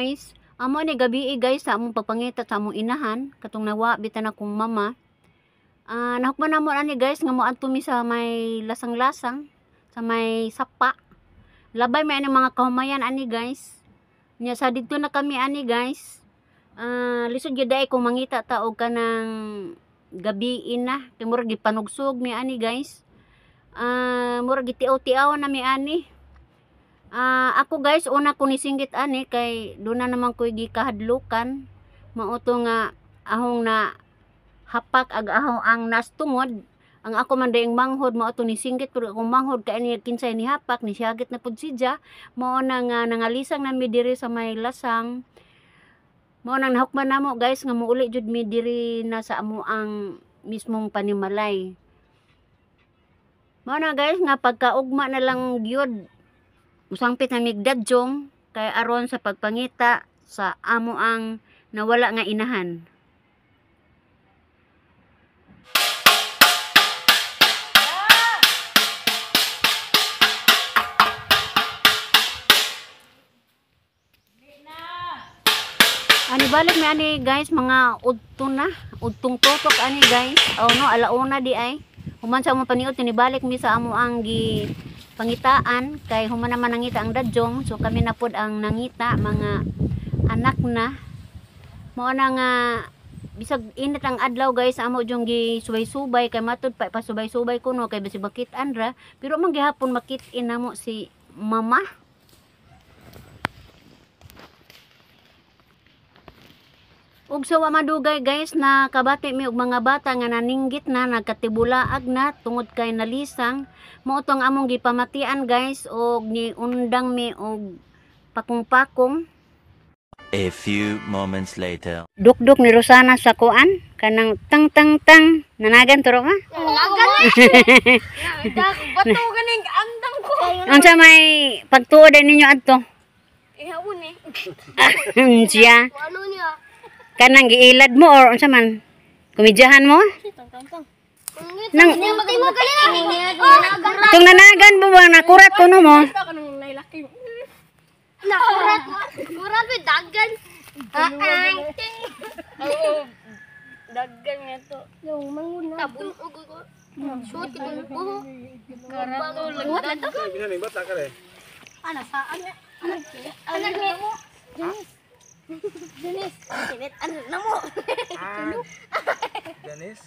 Guys. Amo ni gabi guys sa among pagpangita sa among inahan katong nawa bitan akong mama. Nahukman namo ani guys nga moadto mi sa may lasang-lasang, sa may sapa. Labay may ani mga kahumayan ani guys. Nya sa didto na kami ani guys. Lisod gyud ay kung mangita ta og kanang gabi na kay murag gipanugsog mi ani guys. Murag gitiaw-tiaw na mi ani. Ako guys, una ko nisinggit ani kay doon na naman ko'y gikahadlukan. Mao to nga ahong na hapak ag ahong ang nastungod. Ang ako man daing manghod mao to nisinggit pero akong manghod kay ani kinsay ni hapak ni siyagit na pud siya. Mao na nga nangalisang nami diri sa may lasang. Mao nang nahukman namo guys nga muuli jud mi diri na sa amo ang mismong panimalay. Mao na guys nga pagkaugma na lang gyud musangpit na migdadyong kay aron sa pagpangita sa amo ang nawala nga inahan. Ani balik mi ani guys mga udto na, udtong tutok ani guys. Oh no, alauna di ay. Human sa among paniud tinibalik mi sa amo ang gi pangitaan kay human naman nangita ang dadyong, so kami na pod ang nangita mga anak na. Mao na nga bisag init ang adlaw guys, amo jung gi subay-subay kay matud pa pasubay-subay kuno kay bisag makit-an ra, pero man gihapon makit-in namo si mama. Ug sa wa madugay guys na kabati mi og mga bata nga naninggit na nagkatibulaag na tungod kay nalisang. Mao to ang among gipamatian guys og niundang mi og pakong-pakong. A few moments later. Dukduk ni Rosana sa kuan kanang tang tang tang nanagan turo ka? Nanagan. Bato ganing andam ko. Unsa may pagtuo din ninyo adto? Ihawon eh. Siya. Ano niya? Kanang giilad mo or unsa man? Komedyahan mo? Nang itong nanagan mo ba nakurat kuno mo? Nakurat. Kurat may dagan. Oo. Dagan nga to. Yung manguna. Tabon og ko. Shoot itong buho. Karato lang. Ana sa ana. Ana mo. Dennis. Dennis, ano na mo? Dennis?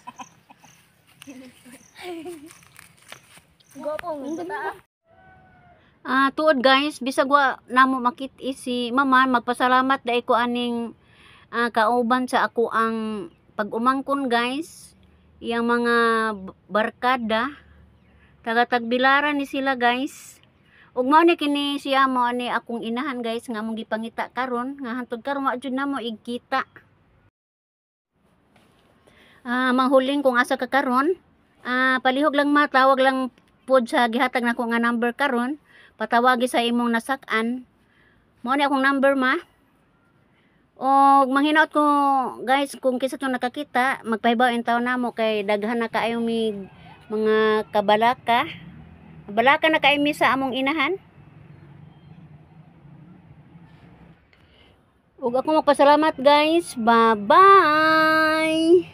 Tuod guys, bisag wa namo makit-i si mama, magpasalamat dai ko aning kauban sa ako ang pag-umangkon guys. Iyang mga barkada, taga-tagbilaran ni sila guys. Ug mao ni kini siya mao ni akong inahan guys nga among gipangita karon nga hantod karon wa jud namo igkita. Manghuling kung asa ka karon. Palihog lang matawag lang pod sa gihatag nako nga number karon. Patawagi sa imong nasak-an. Mao ni akong number ma. Og manghinaot ko guys kung kinsa tong nakakita, magpahibaw in taon namo kay daghan na kaayo mig mga kabalaka. Balaka na kay mi sa among inahan. Ug ako magpasalamat guys. Bye-bye.